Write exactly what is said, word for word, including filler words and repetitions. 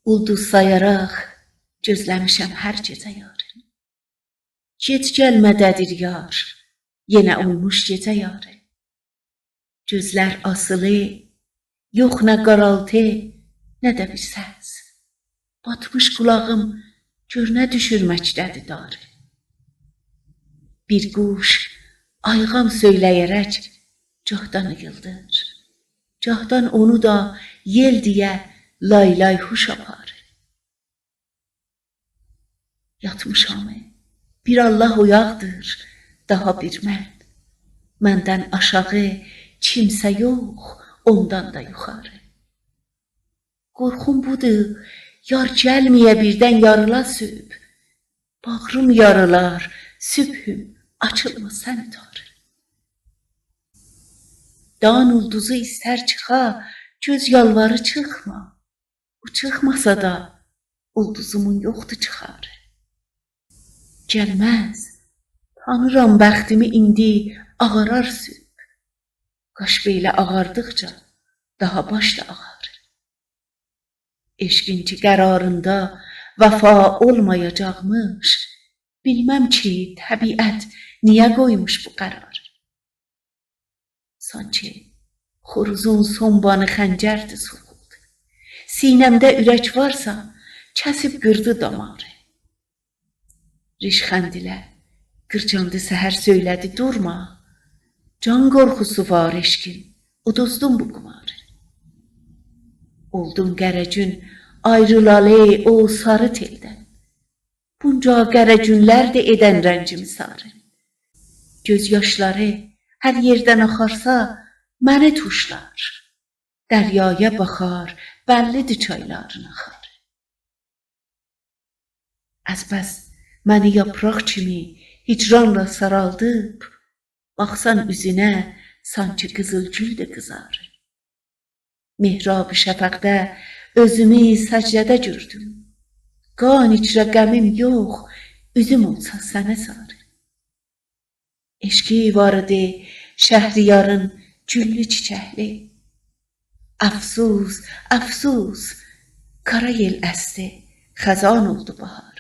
اولدوز سایاراق گؤزله‌میشم هر گئجه یاری. گئج گلمه‌ده‌دیر یار، یئنه اولموش گئجه یاری. گؤزلر آسیلی، یوخ نه قارالتی، نه ده بیر سس. باتمیش قولاغیم، گؤر نه دوشورمکده‌دیر داری. بیر قوش آیغام سؤیله‌یه‌رک گاهدان اییلدیر، گاهدان اونو دا یئل دئیه لای‌لای هوش آپاریر. یاتمیشامی، بیر الله اویاقدیر، داها بیر من. مندن آشاغی کیمسه یوخ، اوندان دا یوخاری. قورخوم بودور، یار گلمه‌یه بیردن یاریلا صبح. باغریم یاریلار، صبحوم، آچیلما سن تاری. دان اولدوزو ایستر چیخا، گؤز یالواری چیخما. او چیخماسا دا، اولدوزومون یوخدور چیخاری. گلمز، تانیرام بختیمی، ایندی آغارار صبح. قاش بئله آغاردیقجا داها باش دا آغاری. عشقین کی قراریندا وفا اولمایاجاقمیش، بیلمم کی طبیعت نییه قویموش بو قراری. سانکی خوروزون سون بانی خنجردیر سوخولدو. سینه‌مده اورک وارسا، کسیب قیردی داماری. ریشخند ایله قیرجاندی سحر سؤیله‌دی: «دورما، جان قورخوسو وار عشقین، اودوزدون بو قوماری.» اولدوم قره گون آیریلالی او ساری تئلدن. بونجا قره گونلردیر ائدن رنگیمی ساری. گؤز یاشلاری هر یئردن آخارسا، منی توشلار. دریایا باخار، بللی‌دیر چایلارین آخاری. از بس منی یاپراق کیمی هجرانلا سارالدیب، باخسان اوزونه سانکی قیزیل گولدور قیزاری. محراب شفقده اؤزومو سجده‌ده گؤردوم. قان ایچره غمیم یوخ، اوزوم اولسا سنه ساری. عشقی وار ایدی شهریارین گوللو چیچکلی. افسوس، افسوس، قارا یئل اسدی، خزان اولدو باهاری.